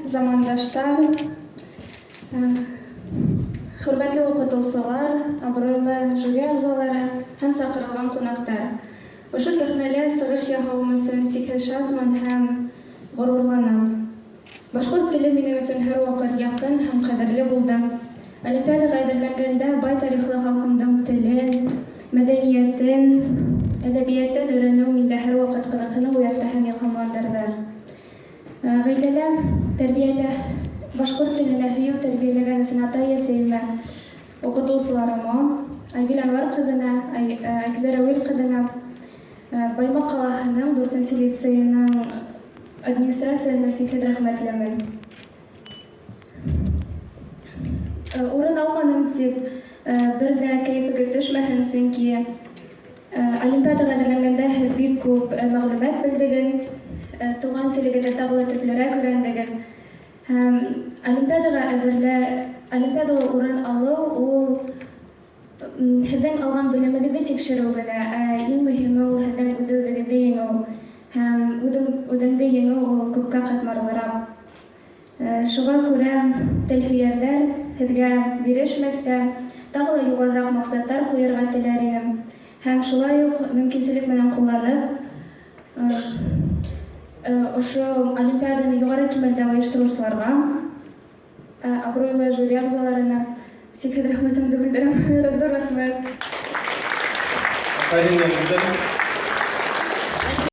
Замандаштар, хөрмәтле укытучылар, абруйлы жюри әгъзалары һәм саҡырылған ҡунаҡтар! Ошо сәхнәлә сығыш яһауым өсөн сикһеҙ шатмын һәм ғорурланам. Башҡорт теле минең өсөн һәрваҡыт яҡын һәм ҡәҙерле булды. Олимпиадаға әҙерләнгәндә бай тарихлы халҡымдың телен, мәҙәниәтен, әҙәбиәтен өйрәнеү миндә һәрваҡыт ҡыҙыҡһыныу уятты һәм илһамландырҙы. Ғаиләлә тәрбиәлә башҡорт теленә һөйөү тәрбиәләгән өсөн атай-әсәйемә, уҡытыусыларыма, Айгөл Әнүәр ҡыҙына, Айгизә Рәүил ҡыҙына, Баймаҡ ҡалаһының дүртенсе лицейының администрацияһына сикһеҙ рәхмәтлемен. Урын алманым тип бер ҙә кәйефегеҙ төшмәһен, сөнки олимпиадаға әҙерләнгәндә һеҙ бик күп мәғлүмәт белдегеҙ, туған телегеҙҙе тағы ла төплөрәк өйрәндегеҙ. Һәм олимпиадаға әҙерлә олимпиадала урын алыу ул һеҙҙең алған белемегеҙҙе тикшереү генә, ә иң мөһиме ул һеҙҙең үҙ-үҙегеҙҙе еңеү. Һәм үҙең үҙеңде еңеү ул күпкә ҡатмарлыраҡ. Шуға күрә телһөйәрҙәр, һеҙгә бирешмәҫкә, тағы ла юғарыраҡ маҡсаттар ҡуйырға теләр инем. Һәм шулай уҡ мөмкинселек менән ҡулланып, ошо олимпиаданы юғары кимәлдә ойоштороусыларға, абруйлы жюри ағзаларына сикһеҙ рәхмәтемде белдерәм. Ҙур рәхмәт. Афәрин, Гүзәл!